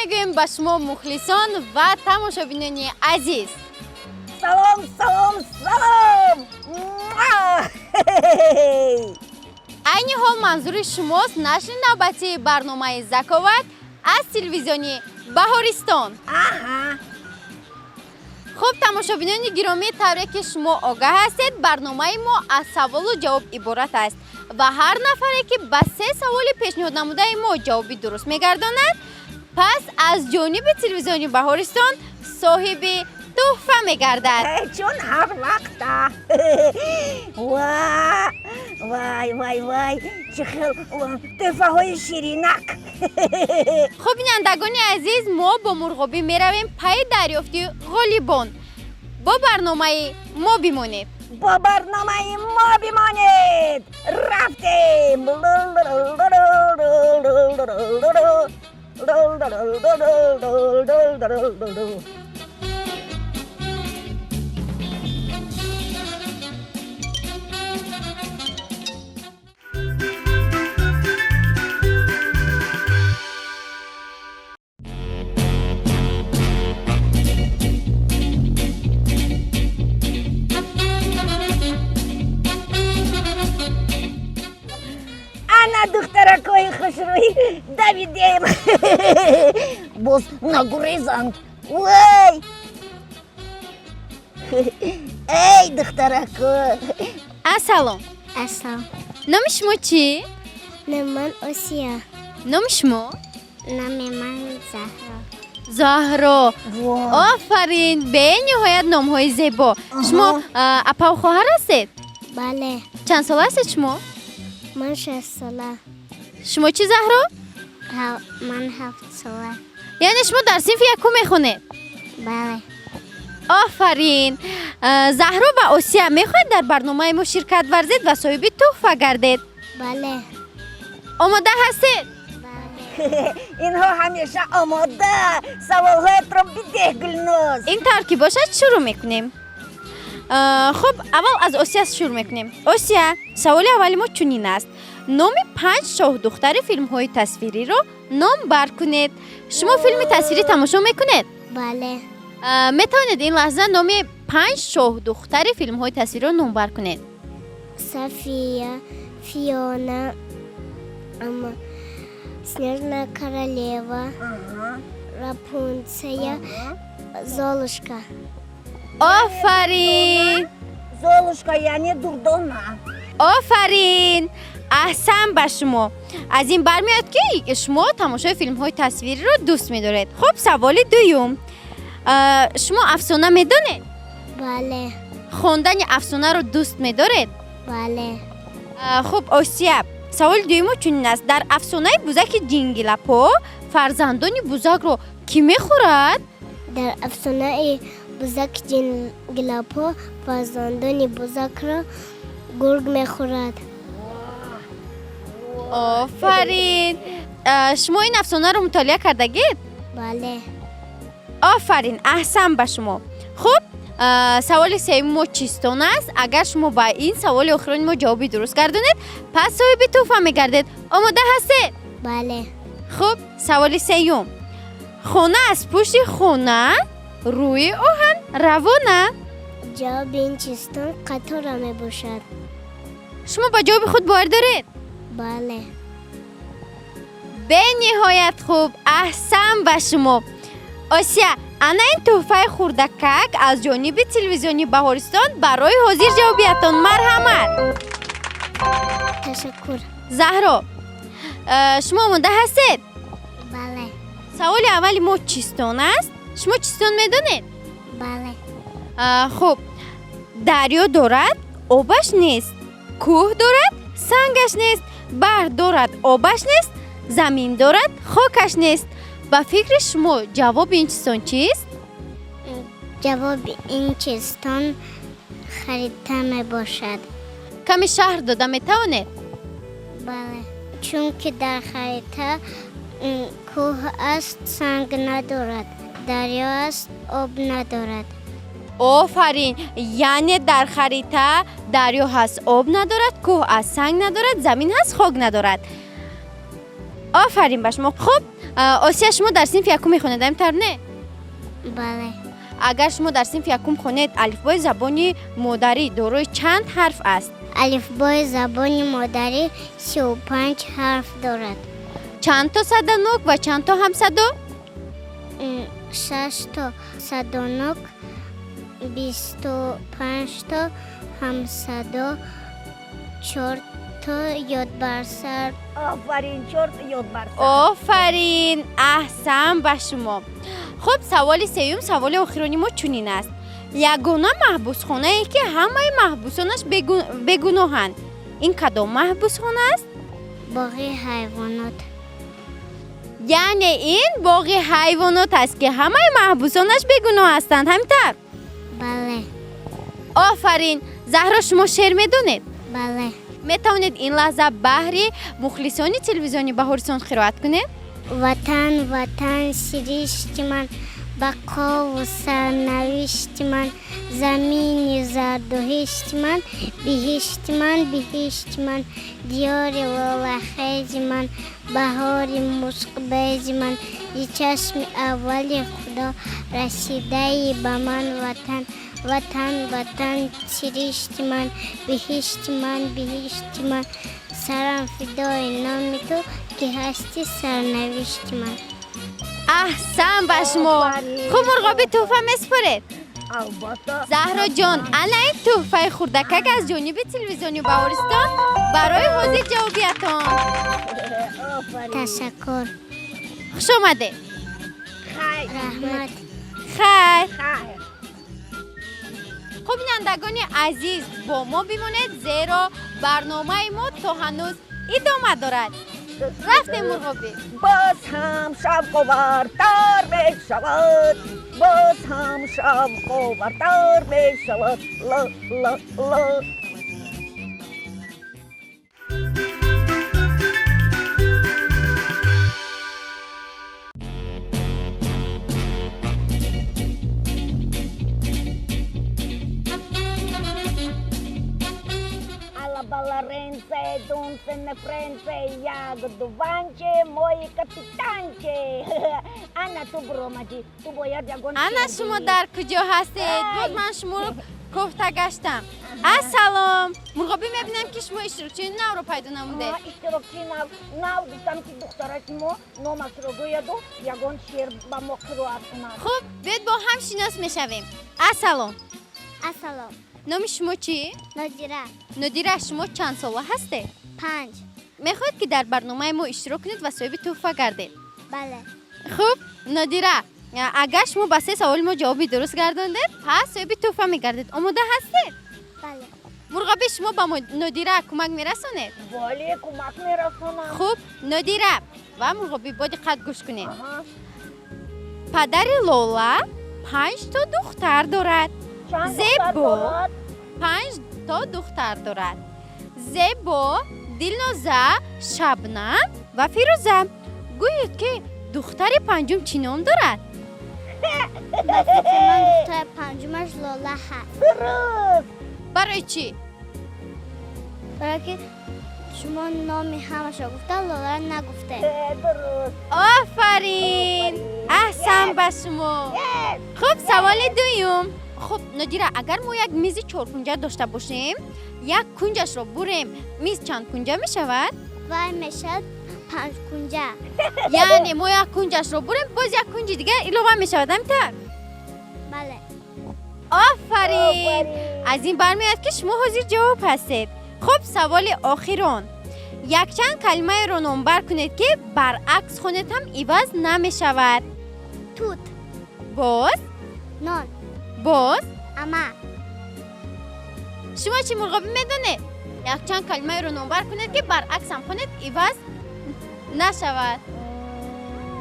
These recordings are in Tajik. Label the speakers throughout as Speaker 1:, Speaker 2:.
Speaker 1: Мегӯем ба шумо, мухлисон ва тамошобинони азиз.
Speaker 2: Салом, салом, салом! Муа!
Speaker 1: Айни ҳол манзури шумост нашри навбатии барномаи «Заковат» аз телевизиони «Баҳористон». Хуб, тамошобинони гиромӣ, тавре ки шумо огаҳ ҳастед, барномаи мо аз саволу ҷавоб иборат аст ва ҳар нафаре, ки ба се саволи пешниҳоднамудаи мо ҷавоби дуруст мегардонад, пас аз ҷониби телевизиони «Баҳористон» соҳиби тӯҳфа мегардад.
Speaker 2: Чун ҳар вақта. Ва вай, вай, вай, чӣ хел тӯҳфаҳои ширинак!
Speaker 1: Хуб, бинандагони азиз, мо бо мурғобӣ меравем пайи дарёфти ғолибон. Бо барномаи мо бимонед.
Speaker 2: Бо барномаи мо бимонед. Рафтем. Ана, духтаракои хушрӯй, давидем, боз нагурезанд. Вай, эй, духтарако!
Speaker 1: Ассалом.
Speaker 3: Ассалом.
Speaker 1: Номи шумо чӣ?
Speaker 3: Номи ман Осия.
Speaker 1: Номи шумо?
Speaker 3: Номи ман Заҳро.
Speaker 1: Заҳро, офарин, бениҳоят номҳои зебо. Шумо апаву хоҳар ҳастед?
Speaker 3: Бале.
Speaker 1: Чанд сола ҳастед шумо?
Speaker 3: Ман 6 сола.
Speaker 1: Шумо чӣ, Заҳро?
Speaker 3: Ман 7 сола.
Speaker 1: Яъне шумо дар синфи якум мехонед?
Speaker 3: Бале.
Speaker 1: Офарин. Заҳро ва Осия, мехоҳед дар барномаи мо ширкат варзед ва соҳиби тӯҳфа гардед?
Speaker 3: Бале.
Speaker 1: Омода ҳастед?
Speaker 3: Бале.
Speaker 2: Инҳо ҳамеша омода. Саволҳоятро бидеҳ, Гулноз.
Speaker 1: Ин тавр ки бошад, шурӯъ мекунем. Хуб, аввал аз Осия шурӯъ мекунем. Осия, саволи аввали мо чунин аст: номи панҷ шоҳдухтари филмҳои тасвириро номбар кунед. Шумо филми тасвирӣ тамошо мекунед?
Speaker 3: Бале.
Speaker 1: Метавонед ин лаҳза номи панҷ шоҳдухтари филмҳои тасвириро номбар кунед?
Speaker 3: София, Фиона, Снежная королева, Рапунция, Золушка.
Speaker 1: Офарин!
Speaker 2: Золушка, яъне Дурдона.
Speaker 1: Офарин, аҳсан ба шумо. Аз ин бармеояд, ки шумо тамошои филмҳои тасвириро дӯст медоред. Хуб, саволи дуюм. Шумо афсона медонед?
Speaker 3: Бале.
Speaker 1: Хондани афсонаро дӯст медоред?
Speaker 3: Бале.
Speaker 1: Хуб, Осия, саволи дуюмо чунин аст: дар афсонаи бузаки ҷингилапо фарзандони бузакро кӣ мехӯрад?
Speaker 3: Дар афсонаи бузаки ҷингилапо фарзандони бузакро гург мехӯрад.
Speaker 1: Офарин. Шумо ин афсонаро мутолиа кардагед?
Speaker 3: Бале.
Speaker 1: Офарин, аҳсан ба шумо. Хуб, саволи сеюми мо чистон аст. Агар шумо ба ин саволи охирони мо ҷавоби дуруст гардонед, пас соҳиби тӯҳфа мегардед. Омода ҳастед?
Speaker 3: Бале.
Speaker 1: Хуб, саволи сеюм: хона аз пушти хона рӯи оҳан равона.
Speaker 3: Ҷавоби ин чистон қатора мебошад.
Speaker 1: Шумо ба ҷавоби худ бовар доред?
Speaker 3: Бале.
Speaker 1: Бениҳоят хуб, аҳсан ба шумо, Осия. Ана ин тӯҳфаи хурдакак аз ҷониби телевизиони «Баҳористон» барои ҳозир ҷавобиятон. Марҳамат.
Speaker 3: Ташаккур.
Speaker 1: Заҳро, шумо омода ҳастед?
Speaker 3: Бале.
Speaker 1: Саволи аввали мо чистон аст. Шумо чистон медонед?
Speaker 3: Бале.
Speaker 1: Хуб, дарё дорад, обаш нест, кӯҳ дорад, сангаш нест, баҳр дорад, обаш нест, замин дорад, хокаш нест. Ба фикри шумо, ҷавоби ин чистон чист?
Speaker 3: Ҷавоби ин чистон харита мебошад.
Speaker 1: Каме шарҳ дода метавонед?
Speaker 3: Бале, чунки дар харита кӯҳ аст, санг надорад, дарё аст, об надорад.
Speaker 1: Офарин, яъне дар харита дарё ҳаст, об надорад, кӯҳ аст, санг надорад, замин ҳаст, хок надорад. Офарин ба шумо. Хуб. Осия, шумо дар синфи якум мехонед, ҳамин тавр не?
Speaker 3: Бале.
Speaker 1: Агар шумо дар синфи якум хонед, алифбои забони модарӣ дорои чанд ҳарф аст?
Speaker 3: Алифбои забони модарӣ 35 ҳарф дорад.
Speaker 1: Чанд то садонок ва чанд то ҳамсадо?
Speaker 3: Шаш то садонок, 25 то ҳамсадо, чор то ёдбарсар.
Speaker 2: Офарин, чор ёдбарсар.
Speaker 1: Офарин, аҳсан ба шумо. Хуб, саволи сеюм, саволи охирони мо чунин аст: ягона маҳбусхонае, ки ҳамаи маҳбусонаш бегуноҳанд, ин кадом маҳбусхона аст?
Speaker 3: Боғи ҳайвонот.
Speaker 1: Яъне ин боғи ҳайвонот аст, ки ҳамаи маҳбусонаш бегуноҳ ҳастанд, ҳамин тавр?
Speaker 3: Бале.
Speaker 1: Офарин. Заҳро, шумо шеър медонед?
Speaker 3: Бале.
Speaker 1: Метавонед ин лаҳза баҳри мухлисони телевизиони Баҳористон қироат кунед?
Speaker 3: Ватан, ватан, сиришти ман, бақову сарнавишти ман, замини зардуҳишти ман, биҳишти ман, биҳишти ман, диёри лолахези ман, баҳори мушкбези ман, зи чашми аввали Худо расидаи ба ман ватан, ватан, ватан, сиришти ман, биҳишти ман, биҳишти ман, сарам фидои номи ту, ки ҳасти сарнавишти ман.
Speaker 1: Аҳсан ба шумо.
Speaker 2: Офарин.
Speaker 1: Хуб, мурғоби, тӯҳфа месупоред?
Speaker 2: Албатта.
Speaker 1: Заҳроҷон, ана ин тӯҳфаи хурдакак аз ҷониби телевизиони Баҳористон барои ҳозир ҷавобиятон.
Speaker 2: Офарин.
Speaker 3: Ташаккур.
Speaker 1: Хуш омадед.
Speaker 2: Хайр.
Speaker 3: Раҳмат.
Speaker 1: Хайр.
Speaker 2: Хайр.
Speaker 1: Хуб, бинандагони азиз, бо мо бимонед, зеро барномаи мо то ҳанӯз идома дорад. Рафтем, мурғобӣ.
Speaker 2: Боз ҳам шавқовартар мешавад, боз ҳам шавқовартар мешавад. Л л л. Ала баларенце, дунце на френце, ягодуванче, мои капитанче. Ана ту бромади, ту бояд ягон
Speaker 1: Ана
Speaker 2: шеър
Speaker 1: шумо
Speaker 2: бигӯӣ.
Speaker 1: Дар куҷо ҳастед? Боз ман шуморо кофта гаштам. Ассалом, мурғобӣ, мебинам, ки шумо иштирокчии навро пайдо намудед.
Speaker 2: Иштирокчии нав, нав гуфтам, ки духтараки мо номашро гӯяду ягон шеър ба мо қироат кунад.
Speaker 1: Хуб, биёед бо ҳам шинос мешавем. Ассалом.
Speaker 3: Ассалом.
Speaker 1: Номи шумо чӣ?
Speaker 3: Нодира.
Speaker 1: Нодира, шумо чанд сола ҳастед?
Speaker 3: 5.
Speaker 1: Мехоҳед, ки дар барномаи мо иштирок кунед ва соҳиби тӯҳфа гардед?
Speaker 3: Бале.
Speaker 1: Хуб, Нодира, агар шумо ба се саволи мо ҷавоби дуруст гардондед, пас соҳиби тӯҳфа мегардед. Омода ҳастед?
Speaker 3: Бале.
Speaker 1: Мурғобӣ, шумо ба Нодира кӯмак мерасонед?
Speaker 2: Бале, кӯмак мерасонам.
Speaker 1: Хуб, Нодира ва мурғобӣ, бо диққат гӯш кунед.
Speaker 2: Аҳа.
Speaker 1: Падари Лола панҷ то духтар дорад.
Speaker 2: Чанд духтар
Speaker 1: Зебо.
Speaker 2: дорад?
Speaker 1: Панҷ то духтар дорад: Зебо, Дилноза, Шабнам ва Фирӯза. Гӯед, ки духтари панҷум чӣ ном дорад?
Speaker 3: Ба фикри ман, духтари панҷумаш Лола ҳаст.
Speaker 2: Дуруст.
Speaker 1: Барои чӣ?
Speaker 3: Барое ки шумо номи ҳамашро гуфта, Лоларо нагуфтед.
Speaker 2: Дуруст.
Speaker 1: Офарин, аҳсан ба шумо. Хуб, саволи дуюм. Хуб, Нодира, агар мо як мизи чоркунҷа дошта бошем, як кунҷашро бурем, миз чанд кунҷа мешавад?
Speaker 3: Вай мешавад панҷкунҷа.
Speaker 1: Яъне мо як кунҷашро бурем, боз як кунҷи дигар илова мешавад, ҳамин тавр?
Speaker 3: Бале.
Speaker 1: Офарин, аз ин бармеояд, ки шумо ҳозир ҷавоб ҳастед. Хуб, саволи охирон: якчанд калимаеро номбар кунед, ки баръакс хонед ҳам иваз намешавад.
Speaker 3: Тут.
Speaker 1: Боз?
Speaker 3: Нон.
Speaker 1: Боз?
Speaker 3: Ама.
Speaker 1: Шумо чӣ, мурғобӣ, медонед? Якчанд калимаеро номбар кунед, ки баръакс ҳам хонед иваз нашавад.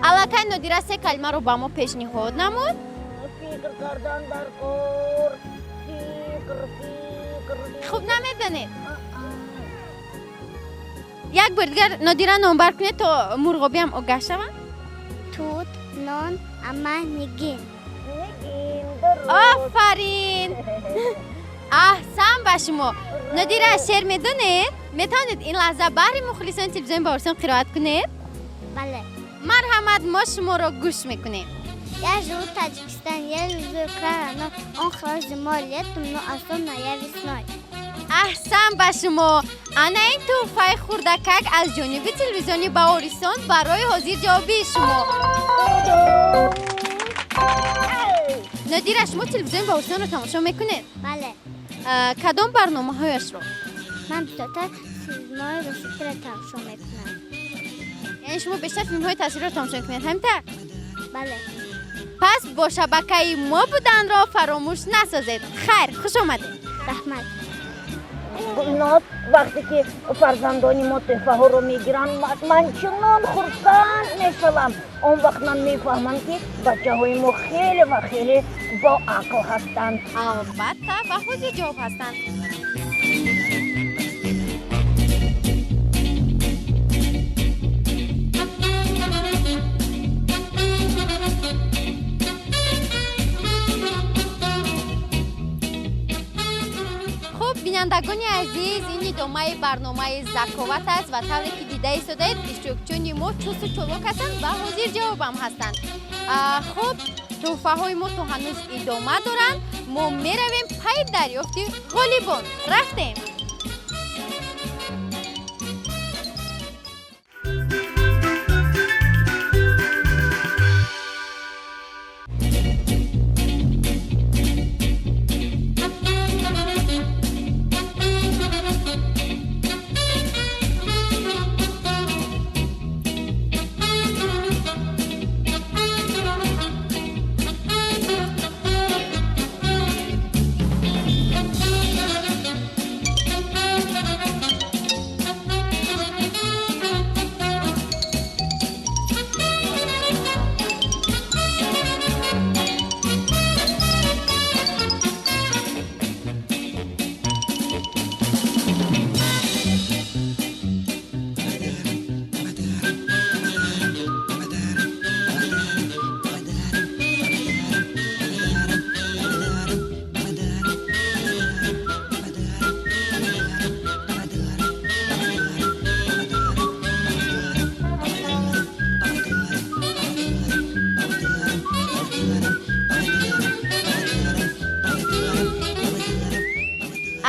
Speaker 1: Аллакай Нодира се калимаро ба мо пешниҳод намуд.
Speaker 2: Фикр кардан дар кор, фикр, фикр.
Speaker 1: Хуб, намедонед? Як бор дигар, Нодира, номбар кунед, то мурғобиам огаҳ шаванд.
Speaker 3: Тут, нон, ама, нигин.
Speaker 2: Нигин, дуруст.
Speaker 1: Офарин, аҳсан ба шумо. Нодира, шеър медонед? Метавонед ин лаҳза баҳри мухлисони телевизиони Баҳористон қироат кунед?
Speaker 3: Бале.
Speaker 1: Марҳамат, мо шуморо гӯш мекунем.
Speaker 3: Я живу в Таджикистане, я люблю край родной. Он хорош зимой, летом, но особенно я весной.
Speaker 1: Аҳсан ба шумо! Ана ин тӯҳфаи хурдакак аз ҷониби телевизиони Баҳористон барои ҳозирҷавобии шумо. Нодира, шумо телевизиони Баҳористонро тамошо мекунед?
Speaker 3: Бале.
Speaker 1: Кадом барномаҳояшро?
Speaker 3: Ман бисёртар филмҳои русиро тамошо мекунам.
Speaker 1: Яъне шумо бештар филмҳои тасвирро тамошо мекунед, ҳамин?
Speaker 3: Бале.
Speaker 1: Пас бо шабакаи мо буданро фаромӯш насозед. Хайр, хуш омадед.
Speaker 3: Раҳмат.
Speaker 2: Гулноз, вақте ки фарзандони мо тӯҳфаҳоро мегиранд, ман чунон хурсанд мешавам. Он вақт ман мефаҳмам, ки бачаҳои мо хеле ва хеле боақл ҳастанд.
Speaker 1: Албатта, ва ҳозирҷавоб ҳастанд. Хуб, бинандагони азиз, ин идомаи барномаи Заковат аст ва тавре ки дида истодаед, иштирокчиёни мо чусту чолок ҳастанд ва ҳозирҷавобам ҳастанд. Хуб, тӯҳфаҳои мо то ҳанӯз идома доранд. Мо меравем пайи дарёфти ғолибон. Рафтем.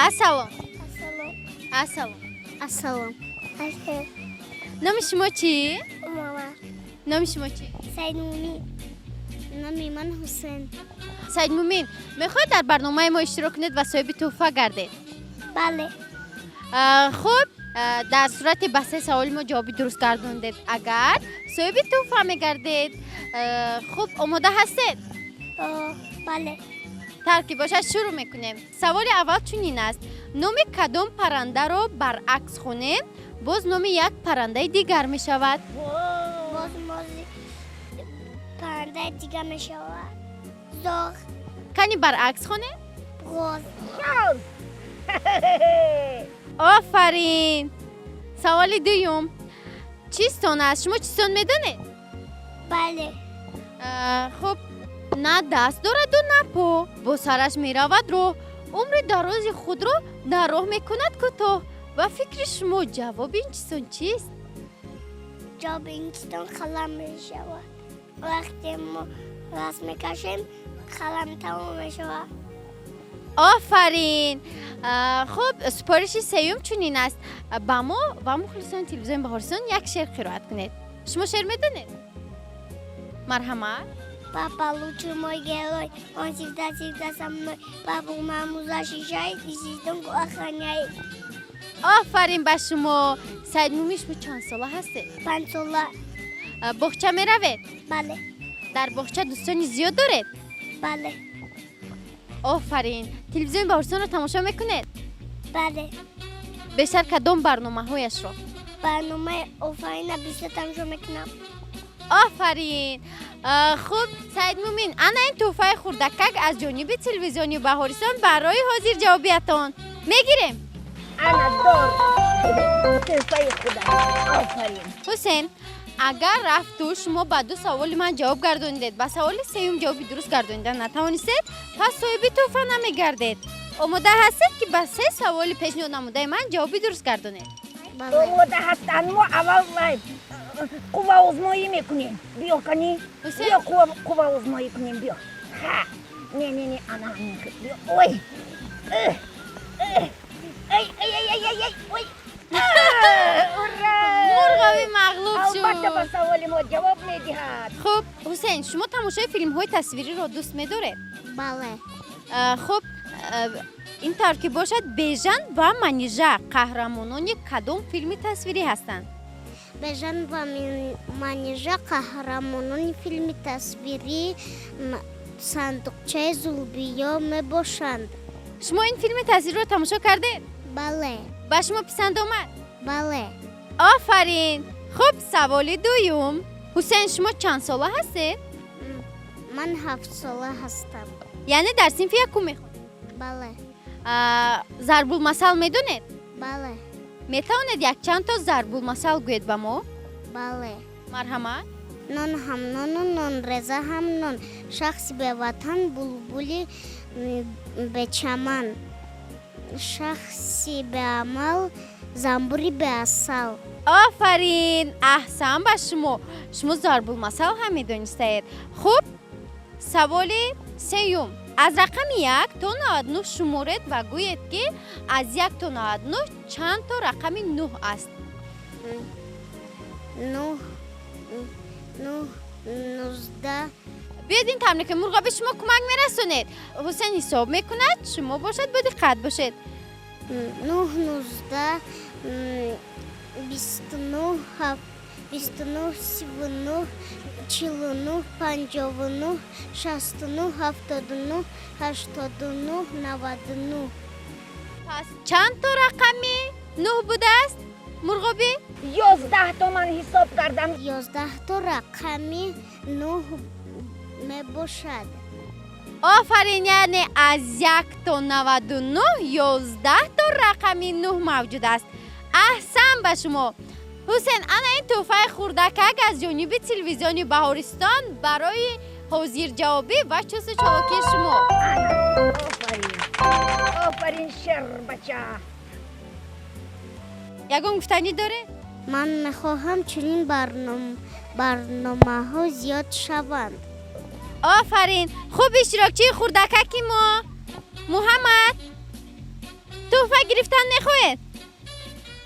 Speaker 1: Ассалом.
Speaker 3: Ассалом.
Speaker 1: Ассалом.
Speaker 3: Ассалом. Ассалом.
Speaker 1: Номи шумо чӣ?
Speaker 3: Умала.
Speaker 1: Номи шумо чӣ?
Speaker 3: Саидмумин. Номи ман Ҳусен.
Speaker 1: Саидмумин, мехоҳед дар барномаи мо иштирок кунед ва соҳиби тӯҳфа гардед?
Speaker 3: Бале.
Speaker 1: Хуб, дар сурати ба се саволи мо ҷавоби дуруст гардондед, агар соҳиби тӯҳфа мегардед. Хуб, омода ҳастед?
Speaker 3: Бале.
Speaker 1: Тавр ки бошад, шурӯъ мекунем. Саволи аввал чунин аст: номи кадом паррандаро баръакс хонем, боз номи як паррандаи дигар мешавад?
Speaker 3: Боз мози паррандаи дигар мешавад. Зоғ.
Speaker 1: Кани баръакс хонем?
Speaker 3: Ғоз.
Speaker 1: Офарин! Саволи дуюм: чистон аст? Шумо чистон медонед?
Speaker 3: Бале.
Speaker 1: Хуб, на даст дораду на по, бо сараш меравад роҳ, умри дарози худро дар роҳ мекунад кӯтоҳ. Ба фикри шумо, ҷавоби ин чистон чист?
Speaker 3: Ҷавоби ин чистон қалам мешавад. Вақте мо расм мекашем, қалам тамом мешавад.
Speaker 1: Офарин! Хуб, супориши сеюм чунин аст: ба мо ва мухлисони телевизиони Баҳористон як шеър қироат кунед. Шумо шеър медонед? Марҳамат.
Speaker 3: Папа лучший мой герой, он всегда, всегда со мной. Папу маму защищает и сестренку охраняет.
Speaker 1: Офарин ба шумо! Саидмумин, шумо чанд сола ҳастед?
Speaker 3: 5 сола.
Speaker 1: Боғча меравед?
Speaker 3: Бале.
Speaker 1: Дар боғча дӯстони зиёд доред?
Speaker 3: Бале.
Speaker 1: Офарин! Телевизиони Баҳористонро тамошо мекунед?
Speaker 3: Бале.
Speaker 1: Бештар кадом барномаҳояшро?
Speaker 3: Барномаи Офарина бисёр тамошо мекунам.
Speaker 1: Офарин! Хуб, Саидмумин, ана ин тӯҳфаи хурдакак аз ҷониби телевизиони Баҳористон барои ҳозирҷавобиятон. Мегирем.
Speaker 2: Ана дор тӯҳфаи худа, офарин.
Speaker 1: Ҳусен, агар рафту шумо ба ду саволи ман ҷавоб гардонидед, ба саволи сеюм ҷавоби дуруст гардонида натавонистед, пас соҳиби тӯҳфа намегардед. Омода ҳастед, ки ба се саволи пешниҳод намудаи ман ҷавоби дуруст гардонед?
Speaker 3: Бале.
Speaker 2: Омода ҳастанд. Мо аввал вай Қувваозмоӣ мекунем. Биё, кани.
Speaker 1: Ҳусейн.
Speaker 2: Биё, қувваозмоӣ кунем, биё. Ха, не, не, не, ана ҳамин хел. Биё, ой. Эх, эх. Ай, ай, ай, ай, ай, ай, ой. А, ура!
Speaker 1: Мурғобӣ мағлуб
Speaker 2: Албатта, ба
Speaker 1: шуд.
Speaker 2: саволи мо ҷавоб медиҳад.
Speaker 1: Хуб, Ҳусейн, шумо тамошои филмҳои тасвириро дӯст медоред?
Speaker 3: Бале.
Speaker 1: Хуб, ин тавр ки бошад, Бежан ва Манижа қаҳрамонони кадом филми тасвирӣ ҳастанд?
Speaker 3: Бежан ва Манижа қаҳрамонони филми тасвирии Сандуқчаи зулбиё мебошанд.
Speaker 1: Шумо ин филми тасвириро тамошо кардед?
Speaker 3: Бале.
Speaker 1: Ба шумо писанд омад?
Speaker 3: Бале.
Speaker 1: Офарин! Хуб, саволи дуюм. Ҳусейн, шумо чанд сола ҳастед?
Speaker 3: Ман 7-сола ҳастам.
Speaker 1: Яъне дар синфи якум мехонед?
Speaker 3: Бале.
Speaker 1: Зарбулмасал медонед?
Speaker 3: Бале.
Speaker 1: Метавонед якчанд то зарбулмасал гӯед ба мо?
Speaker 3: Бале.
Speaker 1: Марҳамат.
Speaker 3: Нон ҳам нону нонреза ҳам нон, шахси беватан булбули бечаман, шахси беамал занбури беасал.
Speaker 1: Офарин, аҳсан ба шумо! Шумо зарбулмасал ҳам медонистаед. Хуб, саволи сеюм. Аз рақами 1 то 99 шуморед ва гӯед, ки аз 1 то 99 чанд то рақами нӯҳ аст.
Speaker 3: Нӯҳ, нӯҳ, 19.
Speaker 1: Биёед, ин тавр мекунем. Мурғоби, шумо кӯмак мерасонед. Ҳусейн ҳисоб мекунад, шумо бошад, бодиққат бошед.
Speaker 3: Нӯҳ, 19, 29, 29, 39, 49, 59, 69, 79, 89, 99.
Speaker 1: Пас чанд то рақами нӯҳ будааст, мурғобӣ?
Speaker 2: 11 то ман ҳисоб кардам.
Speaker 3: 11 то рақами нӯҳ мебошад.
Speaker 1: Офарин, яъне аз 1 то 99 11 то рақами нӯҳ мавҷуд аст. Аҳсан ба шумо, Ҳусен! Ана ин тӯҳфаи хурдакак аз ҷониби телевизиони Баҳористон барои ҳозирҷавобӣ ва чусту чолокии шумо.
Speaker 2: Ана, офарин, офарин, шербача!
Speaker 1: Ягон гуфтанӣ доред?
Speaker 3: Ман мехоҳам чунин барномаҳо зиёд шаванд.
Speaker 1: Офарин! Хуб, иштирокчии хурдакаки мо Муҳаммад, тӯҳфа гирифтан мехоҳед?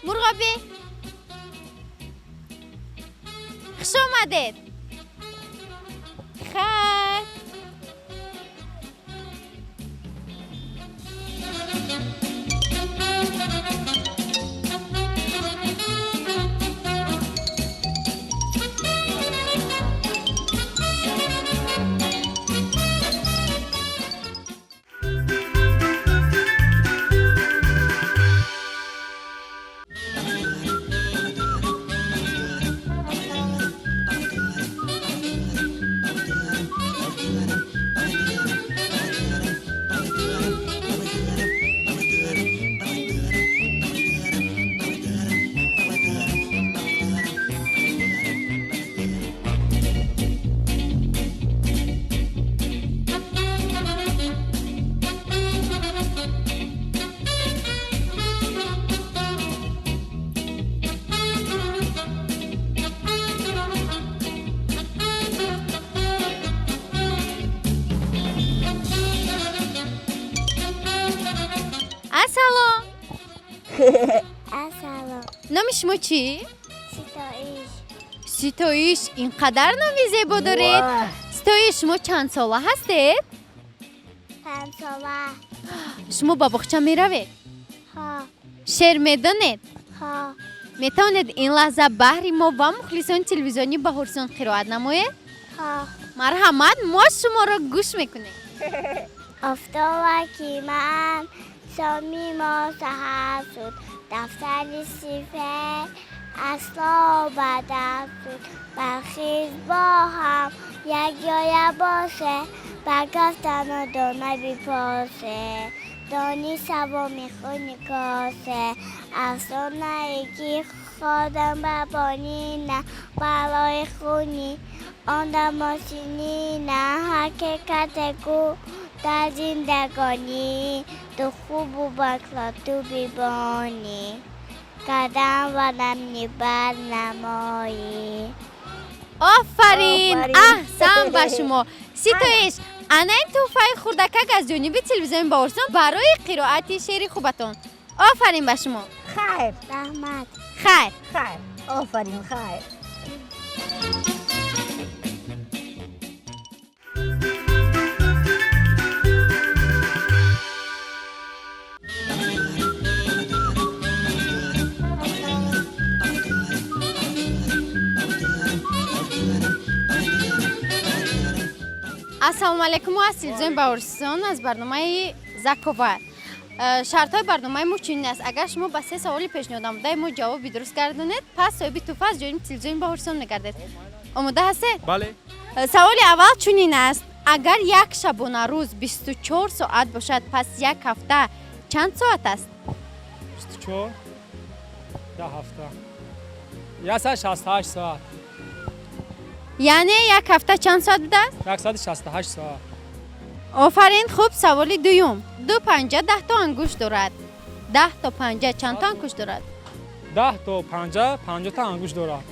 Speaker 1: Мурғобӣ, хуш омадед! Хайр. Ассалом!
Speaker 3: Ассалом.
Speaker 1: Номи шумо чӣ?
Speaker 3: Ситоиш.
Speaker 1: Ситоиш, ин қадар номи зебо доред! Ситоиш, шумо чанд сола ҳастед?
Speaker 3: 5-сола.
Speaker 1: Шумо ба боғча меравед?
Speaker 3: Ҳо.
Speaker 1: Шеър медонед?
Speaker 3: Ҳо.
Speaker 1: Метавонед ин лаҳза баҳри мо ва мухлисони телевизиони Баҳористон қироат намоед?
Speaker 3: Ҳо.
Speaker 1: Марҳамат, мо шуморо гӯш мекунем.
Speaker 3: Офтоба ки ман шоми мо саҳар шуд, дафтари сифед асло ба даст шуд. Бархез, бо ҳам якҷоя боше, баргафтану дона бипосе, дони саво мехони косе. Афсонае ки ходам ба бонина, балои хуни он дамосинина, ҳақиқате гӯ дар зиндагонӣ, ту хубу бадро ту бибонӣ. Қадам вадам нибар намоӣ.
Speaker 1: Офарин!
Speaker 2: Офарин.
Speaker 1: Аҳсан ба шумо, Ситоиш. Ана ин тӯҳфаи хурдакак аз ҷониби телевизиони Баҳористон барои қироати шеъри хубатон. Офарин ба шумо.
Speaker 2: Хайр.
Speaker 3: Раҳмат.
Speaker 1: Хайр.
Speaker 2: Хайр, офарин, хайр.
Speaker 1: Ассалому алайкум, мо аз телевизиони Баҳористон, аз барномаи Заковат. Шартҳои барномаи мо чунин аст: агар шумо ба се саволи пешниҳоднамудаи мо ҷавоби дуруст гардонед, пас соҳиби тӯҳфа аз ҷониби телевизиони Баҳористон мегардед. Омода ҳастед?
Speaker 4: Бале.
Speaker 1: Саволи аввал чунин аст: агар як шабонарӯз 24 соат бошад, пас як ҳафта чанд соат аст?
Speaker 4: 24, 10 ҳафта. 168 соат.
Speaker 1: Яъне як ҳафта чанд соат будааст?
Speaker 4: 168 соат.
Speaker 1: Офарин. Хуб, саволи дуюм: ду панҷа 10 то ангушт дорад. 10 то панҷа чанд то ангушт дорад?
Speaker 4: 10 то панҷа 50 та ангушт дорад.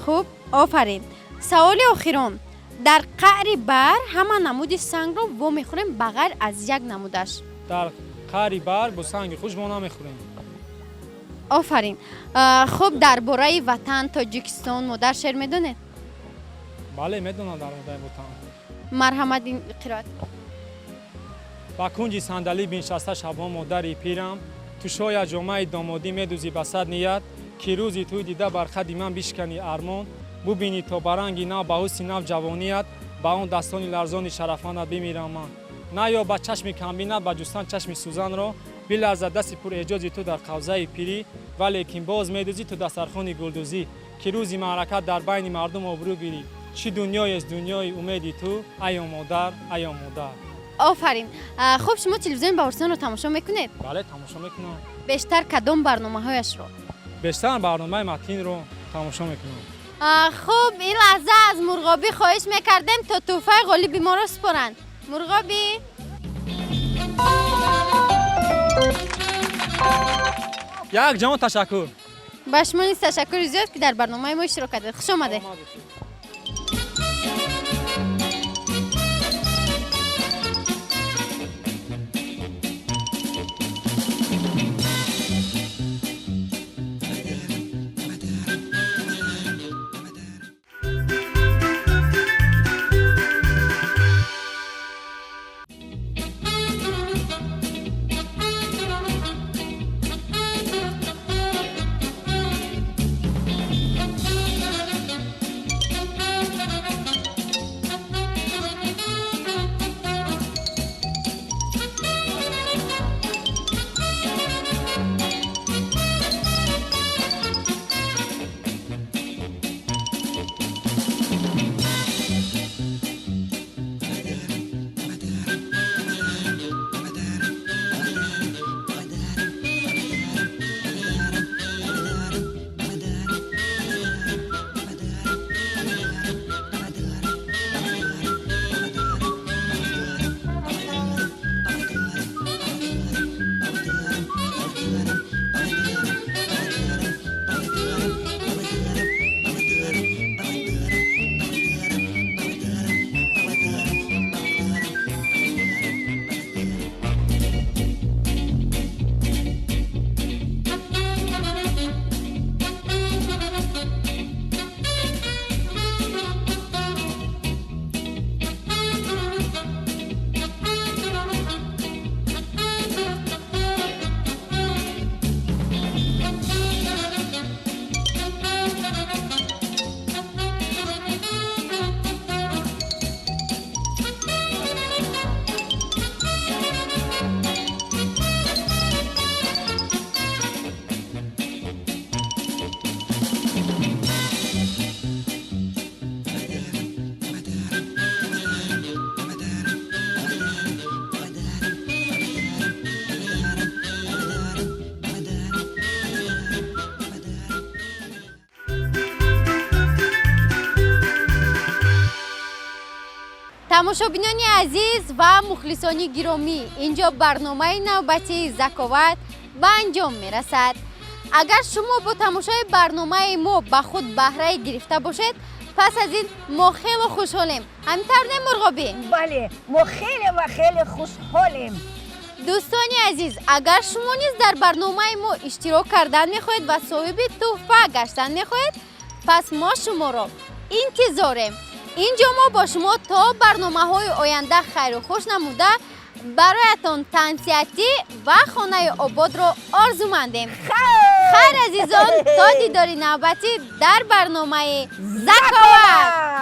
Speaker 1: Хуб, офарин. Саволи охирон: дар қаъри баҳр ҳама намуди сангро вомехӯрем, ба ғайр аз як намудаш.
Speaker 4: Дар қаъри баҳр бо санги хушк мо намехӯрем.
Speaker 1: Офарин. Хуб, дар бораи ватан, Тоҷикистон, модар шеър медонед?
Speaker 4: Бале, медонам дар бораи ватан.
Speaker 1: Марҳамат, ин қироат.
Speaker 4: Ба кунҷи сандалӣ биншаста шабҳо модари пирам, ту шояд ҷомаи домодӣ медӯзӣ ба сад ният, ки рӯзи тӯй дида бар қади ман бишканӣ армон, бубинӣ то ба ранги нав, ба ҳусни нав ҷавоният, ба он дастони ларзони шарафмандат бимирам ман. Наё ба чашми камбинат ба ҷустан чашми сӯзанро, биларзад дасти пурэъҷози ту дар қавзаи пирӣ, валекин боз медӯзӣ ту дастархони гулдӯзӣ, ки рӯзи маърака дар байни мардум обрӯ гирӣ. Чӣ дунёест дунёи умеди ту, аё модар, аё модар.
Speaker 1: Офарин. Хуб, шумо телевизиони Баҳористонро тамошо мекунед?
Speaker 4: Бале, тамошо мекунам.
Speaker 1: Бештар кадом барномаҳояшро?
Speaker 4: Бештар барномаи Матинро тамошо мекунам.
Speaker 1: Хуб, ин лаҳза аз мурғобӣ хоҳиш мекардем, то тӯҳфаи ғолиби моро супоранд. Мурғобӣ.
Speaker 4: Як ҷаҳон ташаккур.
Speaker 1: Ба шумо низ ташаккури зиёд, ки дар барномаи мо иштирок кардед. Хуш омадед.
Speaker 4: Саломат бошед.
Speaker 1: Тамошобинони азиз ва мухлисони гиромӣ, инҷо барномаи навбатии Заковат ба анҷом мерасад. Агар шумо бо тамошои барномаи мо ба худ баҳрае гирифта бошед, пас аз ин мо хело хушҳолем. Ҳамин тавр не, Мурғобӣ?
Speaker 2: Бале, мо хеле ва хеле хушҳолем.
Speaker 1: Дӯстони азиз, агар шумо низ дар барномаи мо иштирок кардан мехоҳед ва соҳиби тӯҳфа гаштан мехоҳед, пас мо шуморо интизорем. Инҷо мо бо шумо то барномаҳои оянда хайру хуш намуда, бароятон тансиҳатӣ ва хонаи ободро орзумандем. Хайр, азизон, то дидори навбатӣ дар барномаи «Заковат».